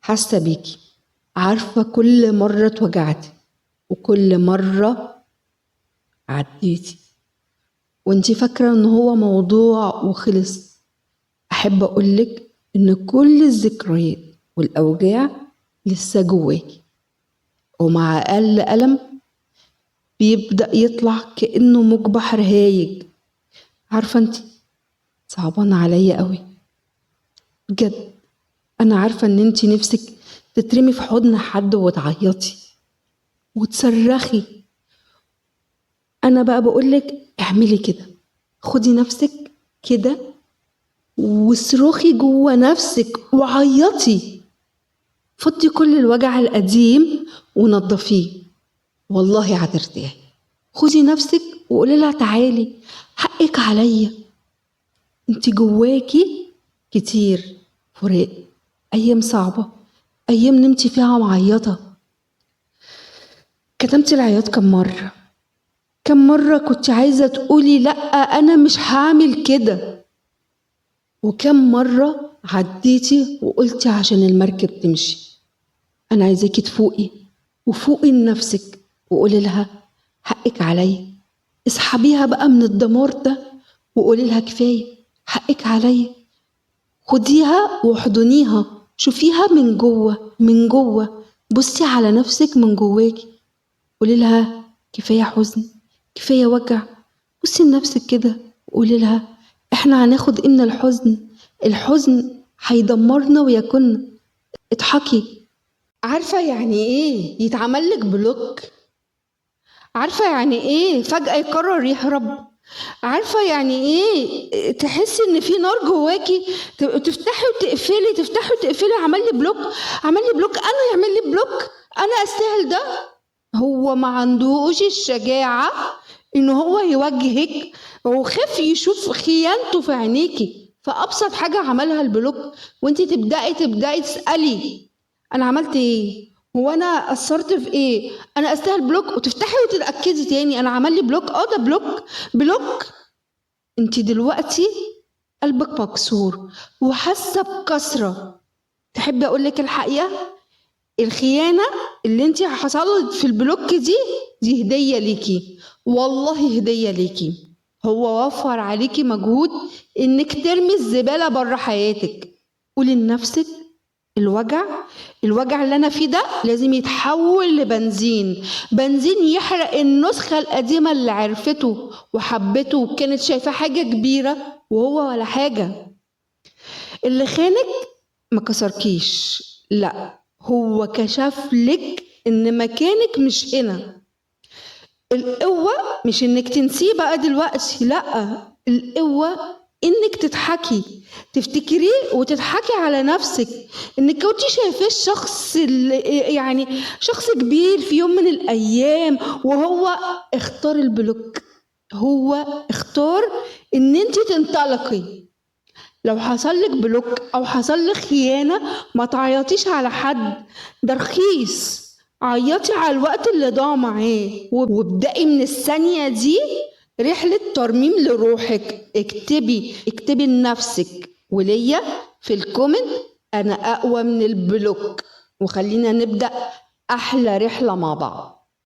حاسة بيكي، عارفة كل مرة اتوجعتي وكل مرة عديتي وانتي فاكرة ان هو موضوع وخلص. احب اقولك ان كل الذكريات والاوجاع لسه جواكي، ومع اقل ألم بيبدأ يطلع كأنه موج بحر هايج. عارفة انتي صعبانة عليا قوي بجد. انا عارفة ان انتي نفسك تترمي في حضن حد وتعيطي وتصرخي. انا بقى بقولك اعملي كده، خدي نفسك كده واصرخي جوه نفسك وعيطي، فضي كل الوجع القديم ونضفيه، والله هترتاحي. خدي نفسك وقولي لها تعالي، حقك عليا. انت جواكي كتير فراق، ايام صعبة، ايام نمتي فيها معيطه، كتمتي العياط كم مرة، كم مرة كنت عايزه تقولي لا انا مش هعمل كده، وكم مرة عديتي وقلتي عشان المركب تمشي. انا عايزاكي تفوقي وفوقي لنفسك وقولي لها حقك عليا. اسحبيها بقى من الدمار ده وقولي لها كفاية، حقك عليا. خديها واحضنيها، شوفيها من جوه، من جوه، بصي على نفسك من جواكي، قولي لها كفاية حزن، كفاية وجع. بصي لنفسك كده وقولي لها احنا هناخد ايه من الحزن؟ الحزن هيدمرنا وياكلنا. اضحكي. عارفه يعني ايه يتعمل لك block؟ عارفه يعني ايه فجأة يقرر يهرب؟ عارفه يعني ايه تحسي ان في نار جواكي، تفتحي وتقفلي، تفتحي وتقفلي. عمل لي block، عمل لي block، انا يعمل لي block، انا استاهل ده؟ هو ما عندهوش الشجاعة ان هو يواجهك، وخاف يشوف خيانته في عينيكي، فابسط حاجة عملها ال block. وانت تبداي تسالي انا عملت ايه؟ هو انا قصرت في ايه؟ انا استاهل block؟ وتفتحي وتتاكدي تاني انا عمل لي block، ده block block. انت دلوقتي قلبك مكسور وحاسه بكسره. تحبي اقول لك الحقيقة؟ الخيانة اللي انت حصلت في ال block دي هديه ليكي، والله هديه ليكي. هو وفر عليكي مجهود انك ترمي الزبالة بره حياتك. قولي لنفسك الوجع اللي انا فيه ده لازم يتحول لبنزين، بنزين يحرق النسخة القديمة اللي عرفته وحبته وكانت شايفة حاجة كبيرة وهو ولا حاجة. اللي خانك ما كسركيش، لا هو كشف لك ان مكانك مش هنا. القوة مش انك تنسيه بقى دلوقتي، لا القوة انك تضحكي، تفتكريه وتضحكي على نفسك انك كنتي شايفاه الشخص اللي يعني شخص كبير في يوم من الايام، وهو اختار ال block، هو اختار ان انت تنطلقي. لو حصل لك block او حصل لك خيانة ما تعيطيش على حد، ده رخيص. عيطي على الوقت اللي ضاع معاه، وابدأي من الثانية دي رحلة ترميم لروحك. اكتبي لنفسك وليا في ال comment انا اقوى من ال block، وخلينا نبدأ احلى رحلة مع بعض.